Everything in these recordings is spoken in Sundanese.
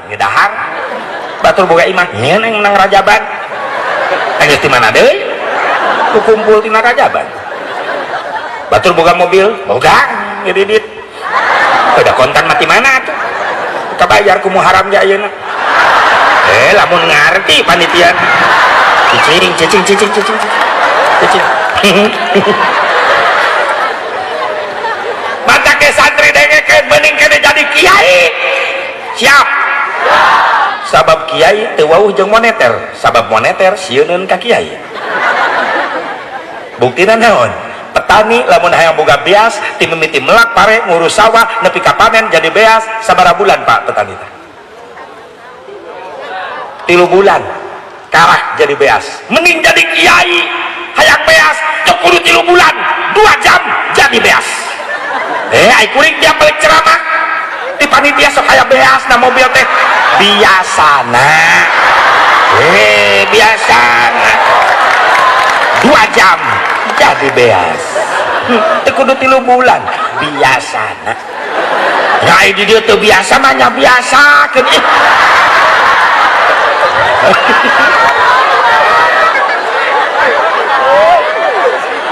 Ngedahar batur boga imah nyeun aing menang rajaban. Geus di mana deui? Ku kumpul tina rajaban. Batur boga mobil, boga ngedidit. Udah kontan mati mana tuh? Kabayar ku muharam ge ayeuna. Lamun ngarti panitia. Cicing cicing cicing cicing cicing. Mata ke santri dengekeun mending kene jadi kiai. Siap. Sabab kiai teu wauh jeung moneter, sabab moneter sieuneun ka kiai. Buktina naon? Petani lamun hayang boga beas, ti mimiti melak pare ngurus sawah nepi ka panen jadi beas sabaraha bulan Pak petani teh? 3 bulan karak jadi beas. Mending jadi kiai hayang beas teu kudu 3 bulan, 2 jam jadi beas. Ai kuring tiap balik ceramah di panitia sok aya beas na mobil teh biasana. Biasana 2 jam jadi beas. Teu kudu 3 bulan biasana. Nah, di dieu teu biasa mah nya biasa keun.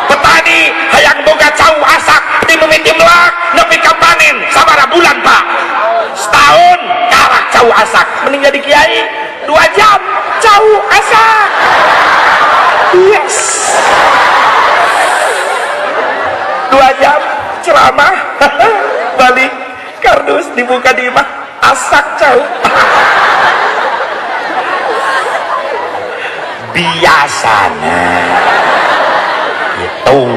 Petani hayang boga cau asak ti mimiti melak nepi ka panen sabaraha bulan Pak? Setahun karak cau asak. Mending jadi kiai 2 jam cau asak. Yes. 2 jam ceramah balik kardus dibuka di imah asak cau. Biasana gitu.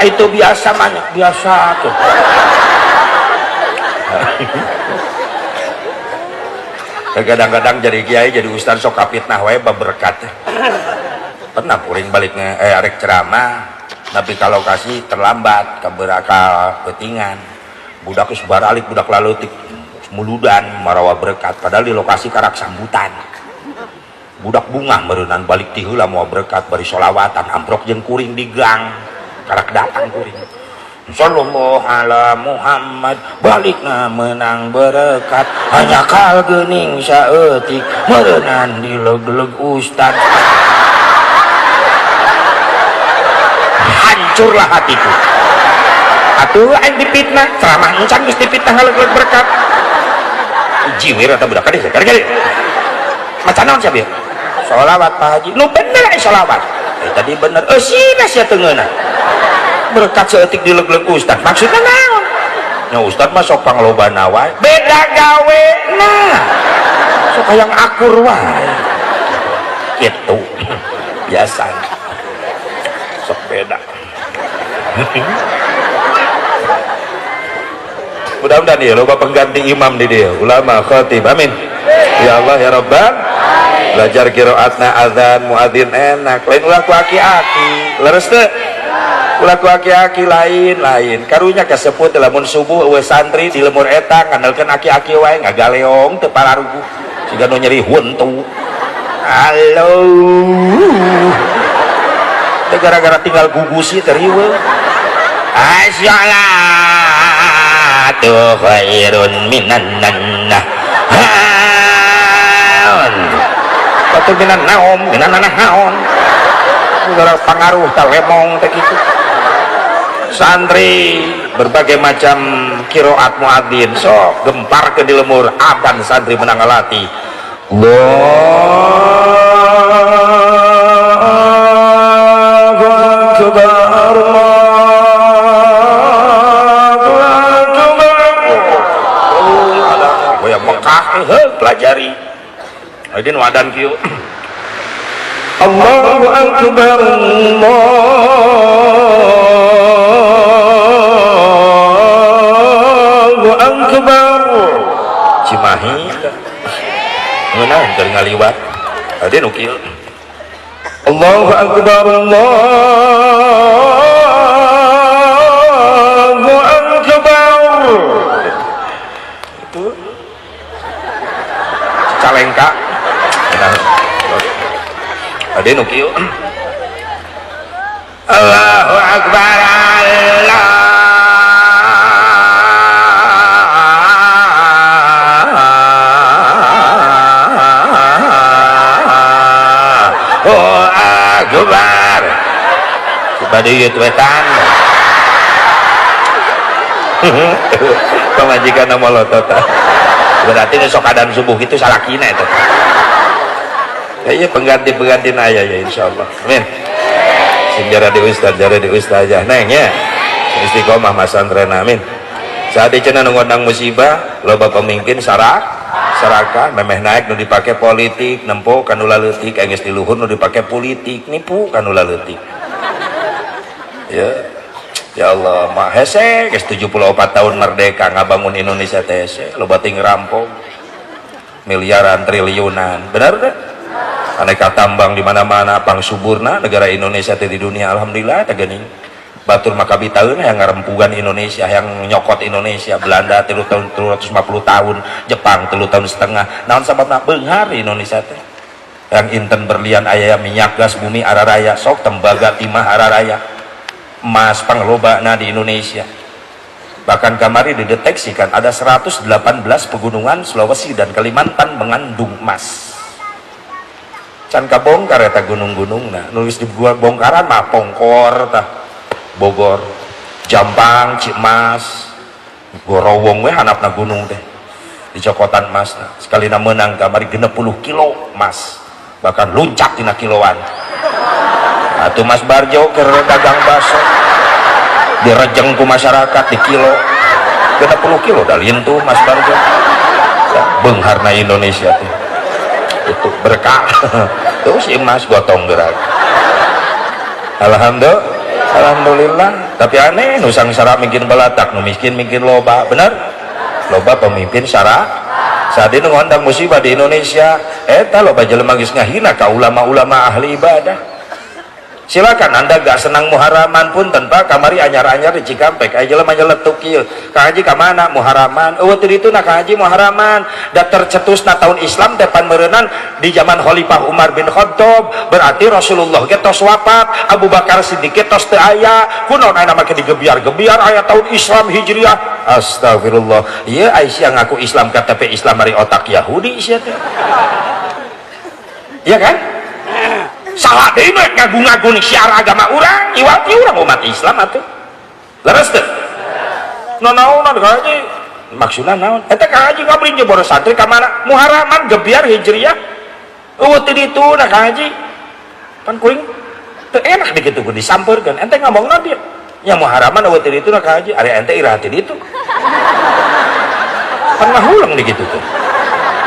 Itu biasa banyak biasa tuh. Kadang-kadang jadi kiai jadi ustaz sok kapitnah wae baberkat. Pernah kuring baliknya arek ceramah tapi kalau kasih terlambat keberaka ketingan budak geus baralik budak laleutik muludan marawa berkat padahal di lokasi karak sambutan budak bungah meureunnan balik ti heula moal berkat bari solawatan amprok jeung kuring di gang karak datang kuring sallallahu ala Muhammad balikna menang berkat hanya kal geuning saeutik meureunnan dileg-leg ustad. Hancurlah hatiku. Atuh aing dipitnah ceramah encan geus dipitnah ngaleg-leg berkat jiwir atau budak kadieu kadieu maca naon sia bieu sholawat Pak Haji nu bener ai sholawat tadi bener sina sia teu ngeunah berkat saeutik dileg-leg ustad maksudna naon nya ustad mah sok panglobana wae beda gawe nah sok hayang akur wae kitu biasa sok beda. Mudah-mudahan ya loba pengganti imam di dia ulama khatib amin ya Allah ya Rabbal. Belajar qiraatna azan muadzin enak lain ulah ku aki-aki leres teu ulah ku aki-aki lain-lain karunya kaseput lamun subuh eueuh santri di lemur eta ngandalkeun aki-aki wae ngagaleong teu pararuguh siga nu nyeri huntu halo teu gara-gara tinggal gugusi teh riweuh assalatu khairun minan nannah batur minan naom minan naon gara pangaruh ta lemong teh kitu. Santri berbagai macam qiraat muadzin sok gempar ke di lemur aban santri menang ngalati Allahu akbar Allahu akbar. Goyang Mekah heuh pelajari. Ayeuna nu adan kieu. Allahu akbar Allahu akbar. Cimahi ngeunah keur ngaliwat. Ade nu kieu. Allahu akbar Allahu akbar. Itu Cicalengka. Ade nu kieu. Allahu akbar Akbar. Cibaduyut wetan. Pamajikan molotot. Berarti nu sok adan subuh itu salakina itu. Kayaknya pengganti-pengganti aya ya insyaallah. Amin. Sing jara di ustaz, jara di ustazah neng ya. Istiqomah masantren, amin. Saat cenah nu ngondang musibah, loba pemimpin sarakah memeh naik nu dipake politik, nempo kanu laleutik, geus di luhur nu dipake politik, nipu kanu laleutik. Ya. Ya Allah, mah hese geus 74 tahun merdeka ngabangun Indonesia teh hese, loba ting rampok. Miliaran, triliunan. Benar teh? Aneka tambang di mana-mana, pang suburna negara Indonesia teh di dunia, alhamdulillah teh geuning. Batur mah kabitaeun yang ngarempugan Indonesia, yang nyokot Indonesia, Belanda 3 tahun 350 tahun, Jepang 3 tahun setengah. Naon sababna beunghar Indonesia teh? Yang inten berlian aya, minyak gas bumi araraya, sok tembaga timah araraya. Emas panglobana di Indonesia. Bahkan kamari dideteksikan ada 118 pegunungan Sulawesi dan Kalimantan mengandung emas. Can kabongkar eta gunung-gunungna, nulis di bongkaran mah Pongkor tah, Bogor, Jampang, Cimas, Gorowong we hanapna gunung teh. Dicokotan emasna. Sekalina menang kamari 60 kilo emas. Bahkan luncat tina kiloan. Atuh Mas Barjo keur dagang bakso direjeng ku masyarakat di kilo 60 kilo dalin tuh Mas Barjo. Ya, beungharna Indonesia teh itu berkah. Terus emas gotong gerak, alhamdulillah, alhamdulillah. Tapi aneh, nu sangsara mungkin balatak, nu miskin mungkin loba. Benar, loba pemimpin sara. Saat ini ngondang musibah di Indonesia eta loba jelema geus ngahina ka ulama-ulama ahli ibadah. Silakan Anda gak senang muharaman pun tanpa kamari anyar-anyar di Cikampek aya jelema nyeletuk kieu, "Kang Haji ka mana?" "Muharaman." Eueuh teu ditu na Kang Haji muharaman da tercetusna tahun Islam teh pan meureunnan di zaman Khalifah Umar bin Khattab. Berarti Rasulullah ge tos wafat, Abu Bakar Siddiq ge tos teu aya, kunaon aya make digebiar-gebiar aya tahun Islam Hijriah? Astagfirullah. Ieu Aisyah ngaku Islam, KTP Islam dari otak Yahudi sia teh, iya kan? Salah deui mah ngagu-ngagu syiar agama urang, iwati urang umat Islam atuh. Leres teu? Naon Kang Haji? Maksudna naon? Eta Kang Haji ngabring jeung boros santri ka mana? Muharaman gebiar Hijriah. Eueuh teu ditu na Kang Haji. Pan kuring teu enak dikitu ku disampeurkeun. Ente ngomongna dia. Nya muharaman eueuh teu ditu na Kang Haji. Ari ente iraha teu ditu. Pan ngahuleng dikitu tuh.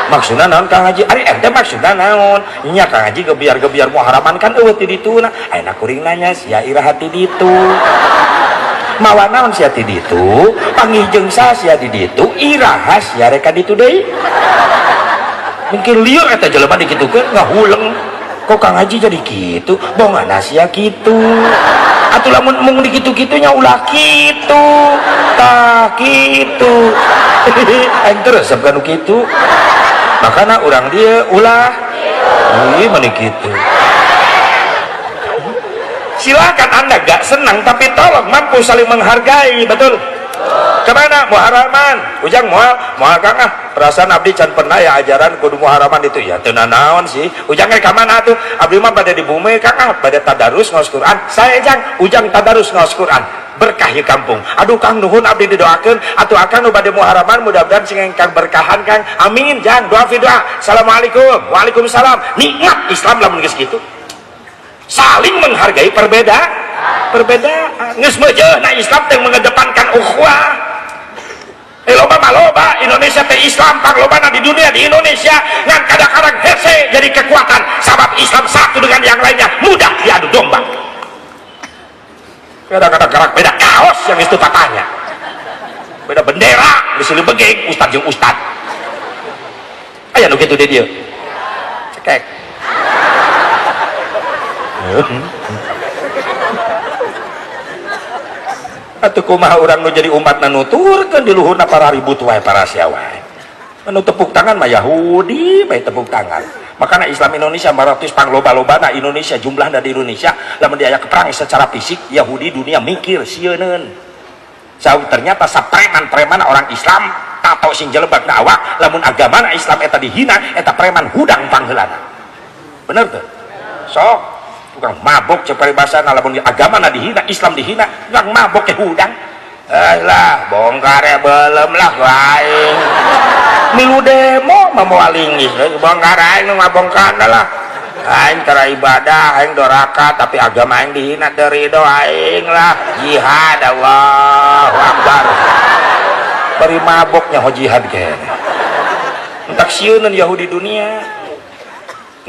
Maksudna naon Kang Haji? Ari ente maksudna naon? Nya Kang Haji gebiar-gebiar muharaman kan eueuh ti ditu na. Ayeuna kuring nanya sia iraha ti ditu? Mawa naon sia ti ditu? Panggih jeung saha sia di ditu? Iraha sia rek ka ditu deui? Mungkin lieur eta jelema dikitukeun ngahuleng. Kok Kang Haji jadi kitu? Bongana sia kitu. Atuh lamun mung dikitu-kitu nya ulah kitu. Tah kitu. Aing teu resep kanu kitu. Makana urang dia ulah ih meni kitu. Silakan Anda gak senang, tapi tolong mampu saling menghargai, betul? Kemana? Muharaman. Ujang moal, moal Kang ah. Perasaan abdi can pernah ya ajaran kudu muharaman itu ya. Teu naon sih. Ujang ka mana tuh? Abdi mah pada di bumi Kang ah, pada tadarus ngaos Quran. Saya jang, Ujang tadarus ngaos Quran. Berkah di kampung. Aduh Kang nuhun, abdi didoakeun atuh akang nu bade muharaman mudah-mudahan sing kang berkahan Kang. Amin jang, doa fi doa. Assalamualaikum. Waalaikumsalam. Nikmat Islam lamun geus kitu. Saling menghargai perbedaan. Geus meujeuna Islam teh mengedepankan ukhuwah. Loba mah loba Indonesia teh Islam panglobana di dunia di Indonesia, ngan kadang-kadang hese jadi kekuatan sabab Islam satu dengan yang lainnya mudah diadu domba. Kadang-kadang gerak beda kaos yang itu tatanya beda bendera di sini begeng ustad jeung ustad aya nu kitu di dieu cekek. Atuh kumaha urang nu jadi umat nuturkeun di luhurna para ribut wae, para sia wae. Anu tepuk tangan mah Yahudi bae tepuk tangan. Makanya Islam Indonesia maratus pangloba-lobana Indonesia jumlahna di Indonesia, lamun diaya perang secara fisik Yahudi dunia mikir sieuneun. Sau ternyata sapreman-preman orang Islam tato sing jelebak na awak, lamun agama Islam eta dihina eta preman hudang pangheulana. Bener tuh? Sok Tukang mabok cek paribasana lamun agama na dihina, Islam dihina, tukang mabok ke hudang. Eh lah, bongkar ya belum lah aing. Milu demo mah moal linggis, bongkar aing nu ngabongkarna lah. Aing tara ibadah, aing doraka tapi agama aing dihina teu ridho aing lah. Jihad Allahu Akbar. Bari maboknya ho jihad kene. Entak sieuneun Yahudi dunia.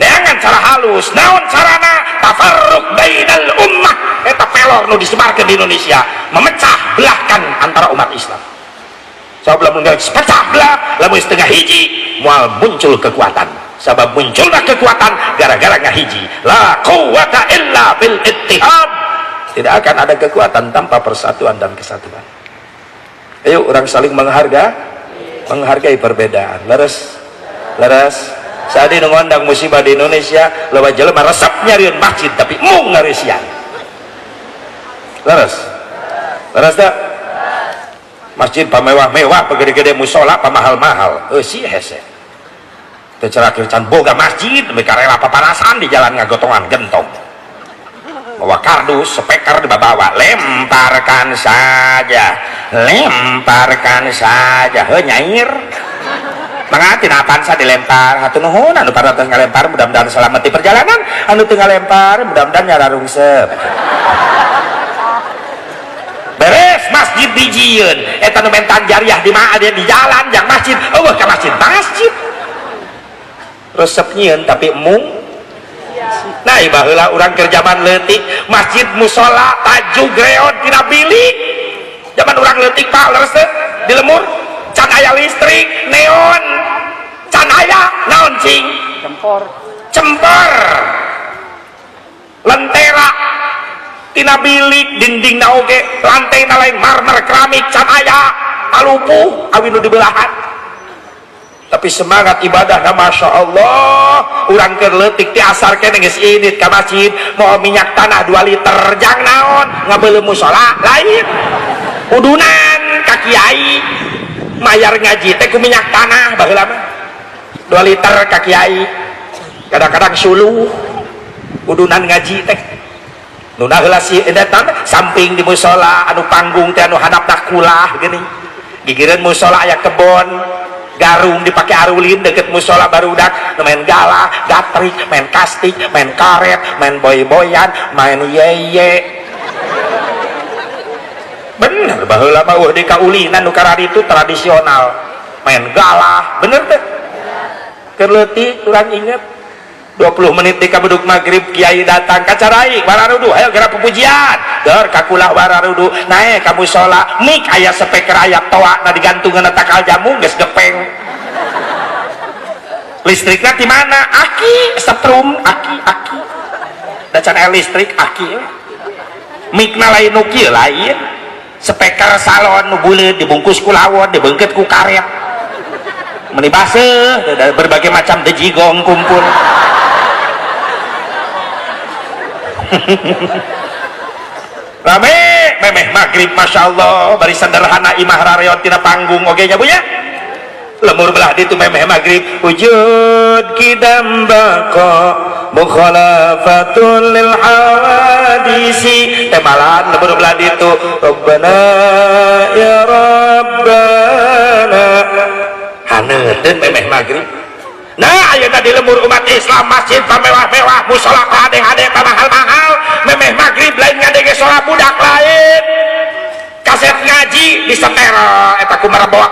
Neangan cara halus, naon carana tafarruq bainal ummah eta pelor nu disebarkeun di Indonesia, memecah belahkan antara umat Islam. Sabab lamun geus pecah belah, lamun setengah hiji moal muncul kekuatan. Sabab munculna kekuatan gara-gara ngahiji. La quwata illa bil ittihad. Tidak akan ada kekuatan tanpa persatuan dan kesatuan. Ayo orang saling menghargai perbedaan. Leres, leres. Saat ini ngondang musibah di Indonesia, loba jelema resep nyarian masjid tapi mung ngareusian. Leres, leres tak? Masjid pamewah-mewah, pagede-gede musola, pamahal-mahal. Eusi hese. Teu cerakir can boga masjid, mereka rela papanasan di jalan ngagotongan gentong. Bawa kardus, speaker dibawa, lemparkan saja, lemparkan saja. Heuh nyair. Mangga tina Avanza dilempar, hatur nuhun anu parantos ngalempar, mudah-mudahan selamat di perjalanan, anu teu ngalempar mudah-mudahan nyararungsep. Beres masjid dijieun, eta nu mentan jariah di mana di jalan jang masjid, eueuh ka masjid, masjid. Resep nyieun tapi mung. Nah, baheula urang keur zaman leutik, masjid musola tajug reot tina bilik. Zaman urang leutik Pak, leres teu? Di lemur can aya listrik, neon. Can aya naon cing? Cempor. Cempor. Lentera tina bilik dindingna oge lantaina lain marmer keramik can aya alupuh awi nu dibelahan. Tapi semangat ibadahna Masya Allah, urang keur leutik ti asar keneh geus indit ka masjid mau minyak tanah 2 liter jang naon ngabeuleuh musola lain udunan ka kiai mayar ngaji teh ku minyak tanah baheula mah 2 liter ka kiai kadang-kadang suluh udunan ngaji teh nu heula si eta samping di musola anu panggung teh anu handapna kulah geuning gigireun musola aya kebon garung dipakai arulin deket musola barudak main galah gatrik main kastik main karet main boy-boyan main yeye. Bener baheula mah eueuh di kaulinan nu itu tradisional main galah bener teh. Keur leutik urang inget 20 menit di kabeduk maghrib kiai datang kacarai wararudu ayo gerak pupujian dor kakulah wararudu naik ka musola mik aya speaker aya toa na digantungan takal jamu geus gepeng listrikna di mana aki setrum aki aki da can aya listrik aki mikna lain nu kieu lain speaker salon nu buleud dibungkus ku lawon dibeungkeut ku karet meni baseuh berbagai macam dejigong kumpul. Rame memeh maghrib Masya Allah bari sederhana imah rareot tina panggung oge nya bu nya lemur belah ditu memeh maghrib wujud kidam baqa mukhalafatul lil hawadisi temalan lemur belah ditu Rabbana ya Rabbana haneuteun memeh maghrib. Nah ayeuna di lemur umat Islam masjid pamewah-mewah musola hade-hade pamahal-mahal memeh maghrib lain ngadenge sholat budak lain kaset ngaji di setel eta kumareboak